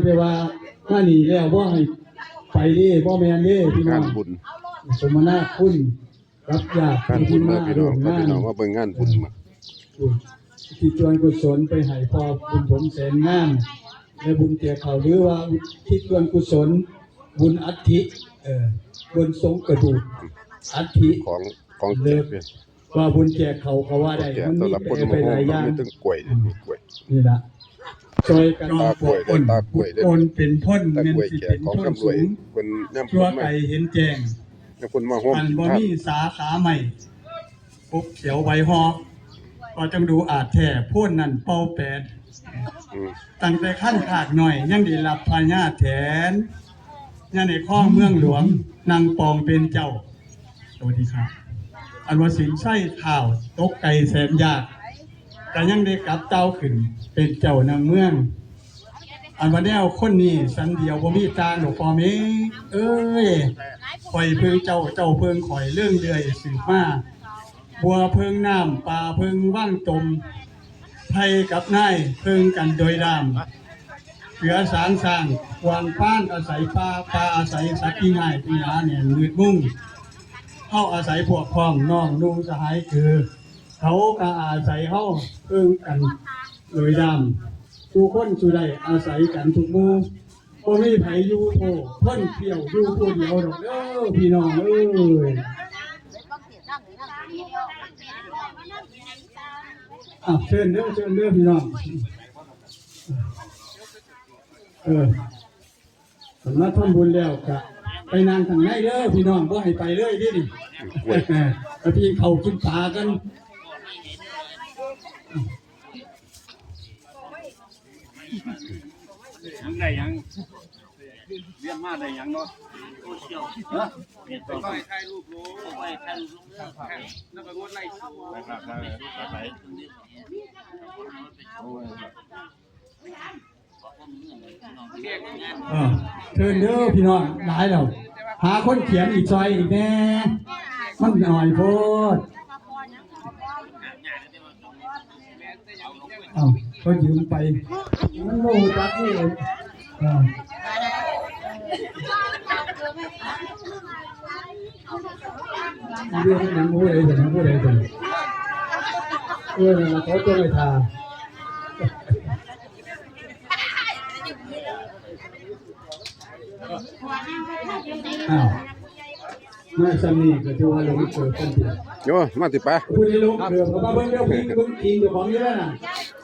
ແຕ່ວ່າມານີ້ແລ້ວບໍ່ໃຫ້ໄປເດ້ ບໍ່ແມ່ນເດ້ພີ່ນ້ອງ ງານບຸນ ສົມນາຄຸນກັບຍາດ ງານບຸນເດີພີ່ນ້ອງ ພາພີ່ນ້ອງມາເບິ່ງງານບຸນ ເອີ ອຸທິດສ່ວນກຸສົນໄປໃຫ້ພໍ່ບຸນຖົມແສນງາມ ແລະ ບຸນແຈກເຂົ້າ ຫຼືວ່າອຸທິດສ່ວນກຸສົນບຸນອັດຖິ ເອີ ບຸນສົງກະດູກອັດຖິ ຂອງ ຂອງແຈກເດ້ ວ່າບຸນແຈກເຂົ້າກໍວ່າໄດ້ ແຈກ ມັນມີ ສຳລັບຄົນ ແປໄປຫຼາຍຢ່າງ ມີເຖິງກ້ວຍ ອືມ ມີກ້ວຍ ນີ້ລະ ຊ່ອຍກັນ ຕາກ້ວຍ ປູກຕົ້ນ ຕາກ້ວຍເດ້ ປູກຕົ້ນເປັນພົ້ນ ຕາກ້ວຍ ແມ່ນຊິເປັນ ແຈກຂອງ ຊົນສູງ ເພິ່ນຍາມ ຊົ່ວໄກເຫັນແຈ້ງ ຍາມເພິ່ນມາໂຮມ ອັນບໍ່ມີສາຂາໄມ້ ປົກຂຽວໃບຮອກ ກໍຈັ່ງດູອາດແທ້ ໂພນນັ້ນເປົ່າແປນ ອືມ ຕັ້ງແຕ່ຄັນຄາກນ້ອຍ ຍັງໄດ້ຮັບພະຍາແຖນ ຍັງໄດ້ຄອງເມືອງຫຼວງ ນັ່ງປອງເປັນເຈົ້າ ສະຫວັດດີຄັບ ອັນວ່າສິນໄຊທ້າວຕົກໄກ່ແສນຍາກ ກໍຍັງໄດ້ກັບເຕົ້າຂຶ້ນເປັນເຈົ້ານຳເມືອງ ອັນວ່າແນວຄົນນີ້ສັນດຽວບໍ່ມີຕ່າງດອກພໍ່ແມ່ເອີຍ ຂ້ອຍເພິ່ງເຈົ້າ ເຈົ້າເພິ່ງຂ້ອຍເລື່ອງເລື່ອຍສືບມາ ບົວເພິ່ງນ້ຳ ປາເພິ່ງວັງຕົມ ໄພກັບນາຍເພິ່ງກັນໂດຍດາມ ເສືອສາງຊ້າງ ກວາງພານອາໄສປ່າ ປ່າອາໄສສັດທີ່ງ່າຍທີ່ໜາແໜ້ນມືດມຸງ ເຮົາອາໄສພວກພ້ອງນ້ອງນຸ່ງສະຫາຍເກີ ເຂົາກໍອາໄສເຮົາເພິ່ງກັນໂດຍດາມ ສູ່ຄົນສູ່ໄດ້ອາໄສກັນທຸກໝູ່ ບໍ່ມີໃຜຢູ່ໂທ ຄົນທ່ຽວຢູ່ຜູ້ດຽວດອກເດີພີ່ນ້ອງເອີຍ ອ້າວ ເຊີນເດີ ເຊີນເດີພີ່ນ້ອງ ເອີ ຄັນມາທຳບຸນແລ້ວກະໄປນັ່ງຂ້າງໃນເດີພີ່ນ້ອງ ບໍ່ໃຫ້ໄປເລີຍເດ້ນີ້ ໄປກິນເຂົ້າກິນປາກັນ ມັນໄດ້ຫຍັງ ຮຽນມາໄດ້ຫຍັງເນາະ ຮະ ໄປຖ່າຍຮູບລົງ ໄປຖ່າຍຮູບລົງເດີ ແລ້ວກໍກົດໄລ ໄປ ໄປ ໄປ ເອີ ເຊີນເດີພີ່ນ້ອງ ຫຼາຍແລ້ວ ຫາຄົນຂຽນອີກຊ່ອຍອີກແດ່ ມັນໜ້ອຍໂພດ ເອົາ ເຂົາຢືມໄປ ມັນບໍ່ຮູ້ຈັກນີ້ ເອີ ເລື່ອງນັ້ນຜູ້ໃດເປັນຜູ້ໃດເປັນ ເອີ ນັ້ນລະ ເຂົາຕົວໄປຖ້າ ອ້າວ ມາຊ່ຳນີ້ກໍຖືວ່າລົງເກີບກັນຕິ ໂອ້ ມາຕິປະ ຜູ້ໃດລົງເກີບກໍມາເບິ່ງເດີ ເບິ່ງຕີນເຈົ້າຂອງຢູ່ນັ້ນນະ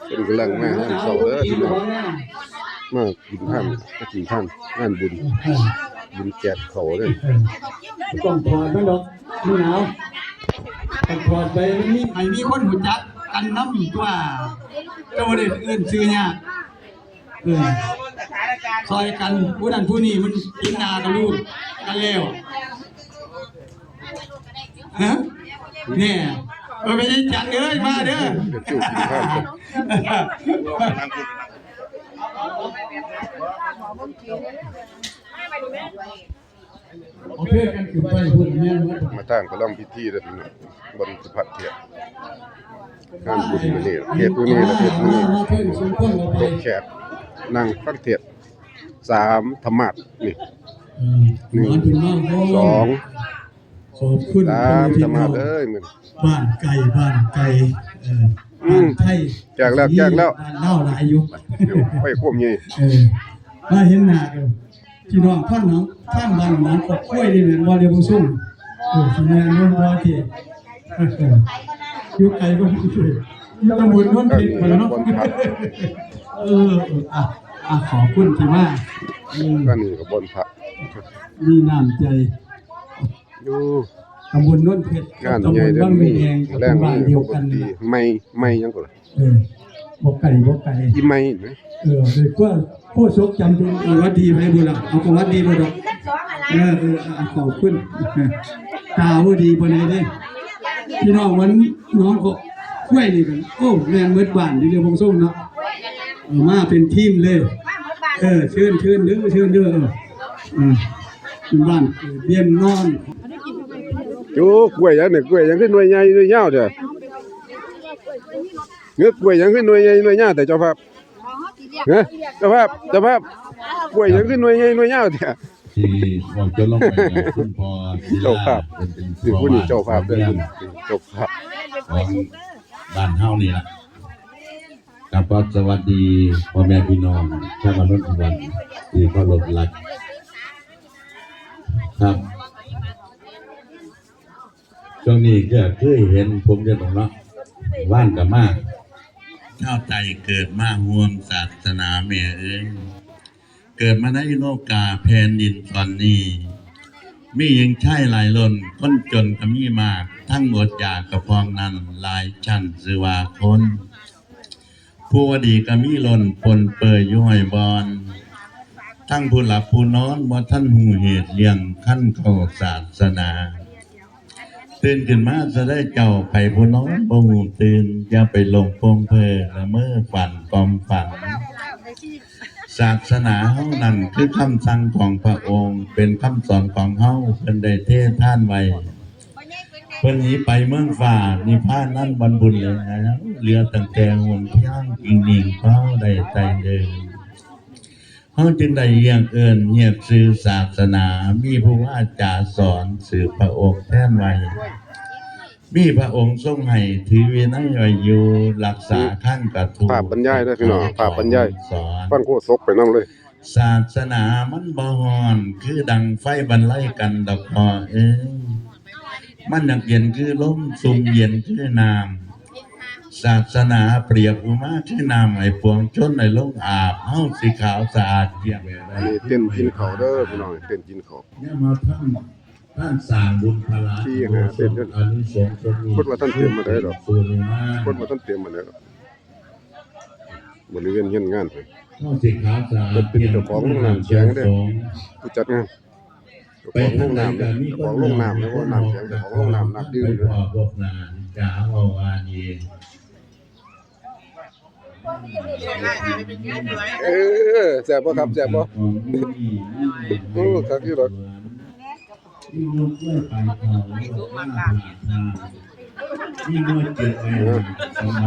ເພິ່ນກຳລັງມາງານເຊົ້າເດີພີ່ນ້ອງ ມາກິນທານ ມາກິນທານງານບຸນ ເອີ ບຸນແຈກເຂົ້າເດີ ເອີ ບໍ່ຕ້ອງຖອດມັນດອກ ມັນໜາວ ຕ້ອງຖອດໄປ ມັນມີ ໃຫ້ມີຄົນຮູ້ຈັກກັນນຳຕົວະ ແຕ່ບໍ່ໄດ້ເອີ້ນຊື່ຍາກ ເອີ ຊ່ອຍກັນ ຜູ້ນັ້ນຜູ້ນີ້ມັນເຫັນໜ້າກັນຮູ້ກັນແລ້ວ ຮະ ແນ່ ເອີ ແມ່ໃຫຍ່ຈັນເອີຍ ມາເດີ ເປັນຈຸກິນຂ້າວ ເອົາເພກັນຂຶ້ນໄປພຸ້ນແມ່ນໝົດ ມາທາງປະລອງພິທີເດີພີ່ນ້ອງ ບ່ອນທີ່ພັກເທດ ງານບຸນມື້ນີ້ ເທດມື້ນີ້ລະ ເທດມື້ນີ້ ມາເທິງສົມຄວນເອົາໄປ ຕົກແຂກ ນັ່ງຟັງເທດ ສາມທຳມາດນີ້ ເອີ ໜຶ່ງ ສອງ ຂອບຄຸນ ສາມທຳມາດເອີຍ ບ້ານໄກ ບ້ານໄກ ເອີ ອືມ ບ້ານໄທ ແຈກແລ້ວ ແຈກແລ້ວ ບ້ານລາວຫຼາຍຢູ່ ໄປຄວາມໃຫຍ່ ເອີ ມາເຫັນໜ້າກັນ ພີ່ນ້ອງທາງໜອງ ທາງບ້ານໜອງກອກຄວາຍນີ້ແມ່ນບໍ່ ດຽວບໍ່ສົ່ງ ເອີ ຊິແມ່ນບໍ່ ບໍ່ເທ ເອີ ຢູ່ໄກບໍ່ ຕຳບົນໂນນເພັດພຸ້ນລະເນາະ ເອີ ເອີ ອ່ະ ອ່ະ ຂອບຄຸນທີ່ມາ ເອີ ອັນນີ້ກໍບ່ອນພະ ມີນ້ຳໃຈ ຢູ່ຕຳບົນໂນນເພັດ ງານໃຫຍ່ເດ້ ຕຳບົນວັງແດງ ແລງ ກໍເປັນບ້ານດຽວກັນ ໃໝ່ ໃໝ່ຫຍັງກໍລະ ເອີ ບໍ່ໄກ ບໍ່ໄກ ອີ່ໃໝ່ ເອີ ໂດຍພວກ ພວກສົກຈຳເປັນ ເອີ ຫວັດດີໃຜບຸລະ ເອົາກໍຫວັດດີບໍ່ດອກ ເອີ ເອີ ເອີ ຂອບຄຸນ ຕາບໍ່ດີປານໃດເດ້ ພີ່ນ້ອງວັນ ນ້ອງກໍ ຫ້ວຍນີ້ກໍ ໂອ້ ແມ່ນໝົດບ້ານຢູ່ເດ້ ວົງສົງເນາະ ເອີ ມາເປັນທີມເລີຍ ເອີ ເຊີນ ເຊີນເດີ ເຊີນເດີ ເອີ ເອີ ເປັນບ້ານ ເອີ ວຽນນອນ ໂອ້ ກ້ວຍຫຍັງນີ້ ກ້ວຍຫຍັງຄືໜ່ວຍໃຫຍ່ໜ່ວຍຍາວແທ້? ເອີ ກ້ວຍຫຍັງຄືໜ່ວຍໃຫຍ່ໜ່ວຍຍາວແທ້ ເຈົ້າພາບ? ເອີ ເຈົ້າພາບ ເຈົ້າພາບ ກ້ວຍຫຍັງຄືໜ່ວຍໃຫຍ່ໜ່ວຍຍາວແທ້? ທີ່ເວົ້າຈົບລົງໄປ ແມ່ນຄຸນພໍ່ສິລາ ເຈົ້າພາບ ເພິ່ນເປັນພໍ່ບ້ານ ເຈົ້າພາບເດີ ເຈົ້າພາບຂອງບ້ານເຮົານີ້ລະ. ກະຂໍສະຫວັດດີພໍ່ແມ່ພີ່ນ້ອງຊາວນະຄອນຫຼວງທີ່ເຄົາລົບລັກ ຄັບ. ຊ່ວງນີ້ກະເຄີຍເຫັນຜົມຢູ່ດອກເນາະ ວານກະມາ. ຊາວໃຕ້ເກີດມາຮ່ວມສາສະໜາແມ່ເອີຍ ເກີດມາໃນໂລກາແຜ່ນດິນສ່ວນນີ້ ມີຍິງຊາຍຫຼາຍລົ້ນ ຄົນຈົນກະມີມາກ ທັງອົດຢາກກະພອງນັ້ນ ຫຼາຍຊັ້ນຊື່ວ່າຄົນ. ຜູ້ວ່າດີກະມີລົ້ນປົນເປີຢູ່ຮ້ອຍບ່ອນ ທັງຜູ້ຫຼັບຜູ້ນອນບໍ່ທັນຮູ້ເຫດລ່ຽງຄັນເຂົ້າສາສະໜາ. ຕື່ນຂຶ້ນມາຊະເດີເຈົ້າ ໃຜຜູ້ນອນບໍ່ຮູ້ຕື່ນ ຢ່າໄປຫຼົງປົງເພີລະເມີຝັນຄວາມຝັນ. ສາສະໜາເຮົານັ້ນຄືຄຳສັ່ງຂອງພະອົງ ເປັນຄຳສອນຂອງເຮົາ ເພິ່ນໄດ້ເທທານໄວ້. ເພິ່ນໜີໄປເມືອງຟ້ານິບພານນັ້ນບັນບຸນແລ້ວ ເຫຼືອຕັ້ງແຕ່ຫົນທາງກິ່ງໜິ່ງພາວໄດ້ໄຕ່ເດີນ. ເຮົາຈຶ່ງໄດ້ຮຽກເອີ້ນຮຽກຊື່ສາສະໜາ ມີຜູ້ວາຈາສອນສືບພະອົງແທນໄວ້ ມີພະອົງຊົງໃຫ້ຖືວິໄນໄວ້ຢູ່ ຮັກສາຄັງກະທູດ ພາບບັນຍາຍເດີພີ່ນ້ອງ ພາບບັນຍາຍ ສອນ ຟັງໂຄສົກໄປນຳເລີຍ. ສາສະໜາມັນບໍ່ຮ້ອນຄືດັງໄຟບັນໄລກັນດອກພໍ່ເອີຍ ມັນຢາກເຢັນຄືລົມ ຊຸ່ມເຢັນຄືນ້ຳ. ສາສະໜາປຽບອຸມາຄືນ້ຳໃຫ້ປວງຊົນໄດ້ລົງອາບ ເຮົາຊິຂາວສະອາດກຽມ. ອັນນີ້ເຕັ້ນກິນເຂົ້າເດີພີ່ນ້ອງ ເຕັ້ນກິນເຂົ້າ ຍາມເຮົາທຳ ທ່ານສ້າງບຸນພະລາ ທີ່ຫາເປັນ ອານິສົງສົມ ຄົນວ່າທ່ານເຕັມປານໃດດອກ ຄົນວ່າທ່ານເຕັມປານໃດດອກ ບໍລິເວນເຮືອນງານ ເຮົາຊິຂາວສະອາດ ເປັນເຈົ້າຂອງໂຮງນ້ຳແຂງເດ້ ຜູ້ຈັດງານ ເຈົ້າຂອງໂຮງນ້ຳ ເຈົ້າຂອງໂຮງນ້ຳ ແລ້ວກໍນ້ຳແຂງ ເຈົ້າຂອງໂຮງນ້ຳ ນັກດື່ມ ໄປພໍ້ພວກນັ້ນ ຈາເວົ້າວ່ານີ້. ເອີ ແຊບບໍ່ຄັບ ແຊບບໍ່? ໂອ້ ຄັກຢູ່ດອກ ເອີ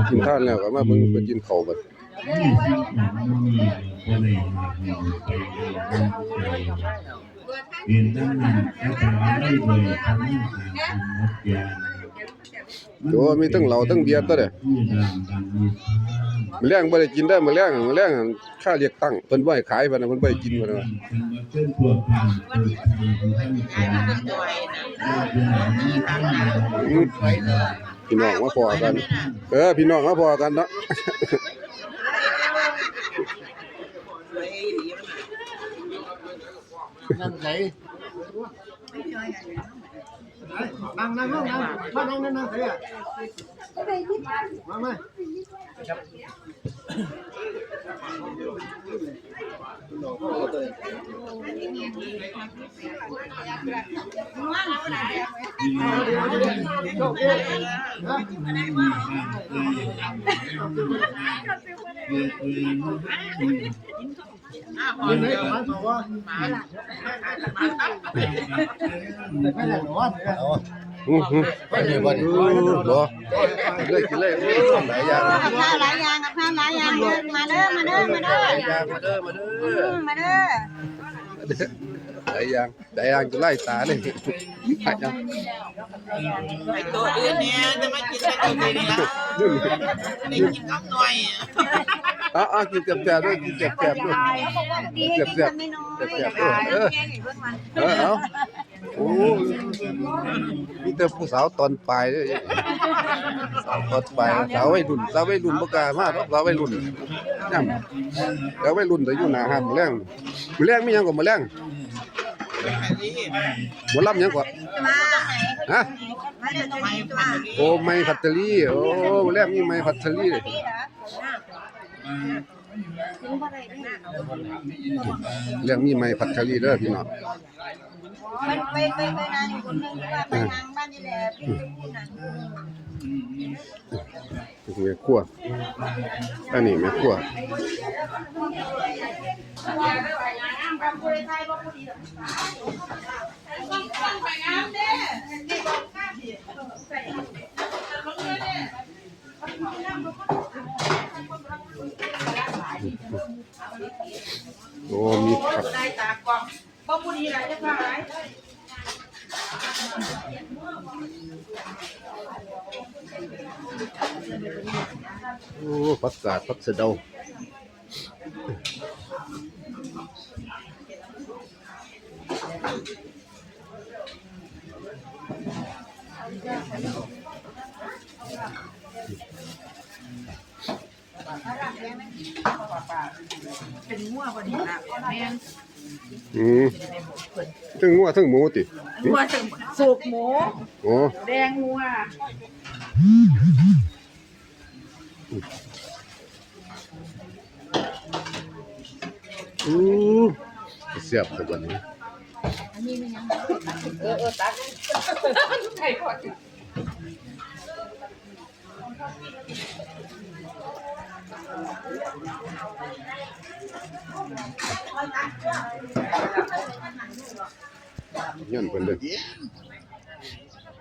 ກິນທານແລ້ວກໍມາເບິ່ງເພິ່ນກິນເຂົ້າບັດ. ໂອ້ ມີທັງເຫຼົ້າທັງເບຍຕົວເດ້. ມື້ແລງບໍ່ໄດ້ກິນເດີ ມື້ແລງ ມື້ແລງຄາເລືອກຕັ້ງ ເພິ່ນບໍ່ໃຫ້ຂາຍ ເພິ່ນ ເພິ່ນບໍ່ໃຫ້ກິນ ເພິ່ນວ່າ. ອືມ ພີ່ນ້ອງມາພໍ້ກັນ ເອີ ພີ່ນ້ອງມາພໍ້ກັນເນາະ. ນັ່ງໃສ? ນັ່ງ ນັ່ງລົງ ນັ່ງ ມານັ່ງ ນັ່ງໃສອະ? ມາ ມາ. ອືມ ກິນເລີຍ ກິນເລີຍ ໂອ້ ຫຼາຍຢ່າງ ກັບຂ້າວຫຼາຍຢ່າງ ກັບຂ້າວຫຼາຍຢ່າງ ມາເດີ ມາເດີ ມາເດີ ມາເດີ ອືມ ມາເດີ ຫຼາຍຢ່າງ ຫຼາຍຢ່າງ ຈະໄລ່ຕາເລີຍ ຫຼາຍຢ່າງ. ໄປໂຕະອື່ນແດ່ ຈະມາກິນແຕ່ໂຕະນີ້ລະ ໄດ້ກິນຄຳໜ້ອຍ. ເອົາໆ ກິນແຊບໆເດີ ກິນແຊບໆເດີ ແຊບໆເດີ ແຊບໆເດີ ເອີ ເອີ ເອົາ ໂອ້ ມີແຕ່ຜູ້ສາວຕອນປາຍເດີ ສາວຕອນປາຍ ສາວໄວລຸ້ນ ສາວໄວລຸ້ນບໍ່ກ້າມາດອກ ສາວໄວລຸ້ນ ຍາມ ສາວໄວລຸ້ນແຕ່ຢູ່ໜ້າຮ້ານ ມື້ແລງ ມື້ແລງມີຫຍັງກໍ ມື້ແລງ ໝໍລຳຫຍັງເກາະ? ຮະ? ໂອ້ ໃໝ່ພັດທະລີ ໂອ້ ແລ້ວມີໃໝ່ພັດທະລີ ແລ້ວມີໃໝ່ພັດທະລີເດີພີ່ນ້ອງ. ໄປ ໄປ ໄປນາງຄົນໜຶ່ງ ຫຼືວ່າໄປນາງບ້ານນີ້ແຫຼະ ເປັນຄົນນັ້ນ. ແມ່ຄົວ ອັນນີ້ແມ່ຄົວ ໂອ້ ບໍ່ມີຜັກ ບໍ່ຜູ້ດີຫຼາຍ ຈະພາຫຼາຍ ໂອ້ ຜັກກາດ ຜັກສະເດົາ. ເປັນງົວບໍ່ນີ້ນະ? ແມ່ນ ອືມ ເທິງງົວເທິງໝູຕິ? ງົວເທິງ ສູບໝູ ໂອ້ ແດງງົວ. ອືມ ແຊບແທ້ບັດນີ້ ເອີ ເອີ ຕັກ ໃສ່ພອດ ເຮືອນເພິ່ນເດີ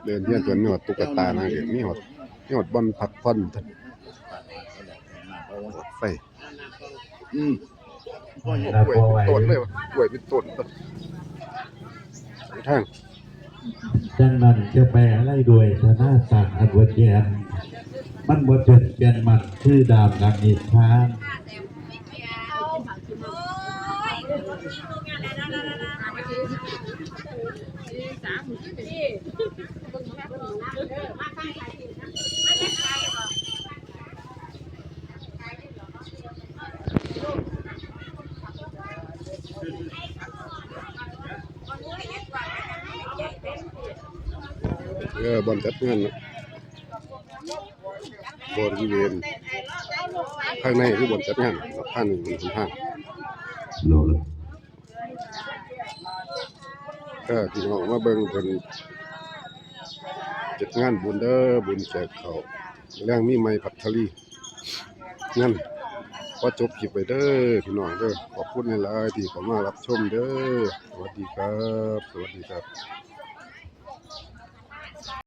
ເດີນເຮືອນເພິ່ນ ມີຮອດຕຸກກະຕານາງເອກ ມີຮອດ ມີຮອດບ່ອນພັກຜ່ອນ ຫຼອດໄຟ ອືມ ກ້ວຍເປັນຕົ້ນເລີຍ ກ້ວຍເປັນຕົ້ນ ທາງ ດັ່ງนั้น จะไปอะไรด้วยชนะสารอันเวิร์ดแยม มันบ่เถิดแก่นมันคือดาบหลังนิทาน ເອີ ບ່ອນຈັດງານເນາະ ບໍລິເວນ ທາງໃນຄືບ່ອນຈັດງານເນາະ ທາງນີ້ມັນເປັນທາງ ໂລລະ ເອີ ພີ່ນ້ອງມາເບິ່ງເພິ່ນຈັດງານບຸນເດີ ບຸນແຈກເຂົ້າ ແລງມີໄມ້ພັດທະລີ ນັ້ນ ຂໍຈົບຄລິບໄວ້ເດີພີ່ນ້ອງເດີ ຂອບຄຸນຫຼາຍໆທີ່ເຂົ້າມາຮັບຊົມເດີ ສະຫວັດດີຄັບ ສະຫວັດດີຄັບ.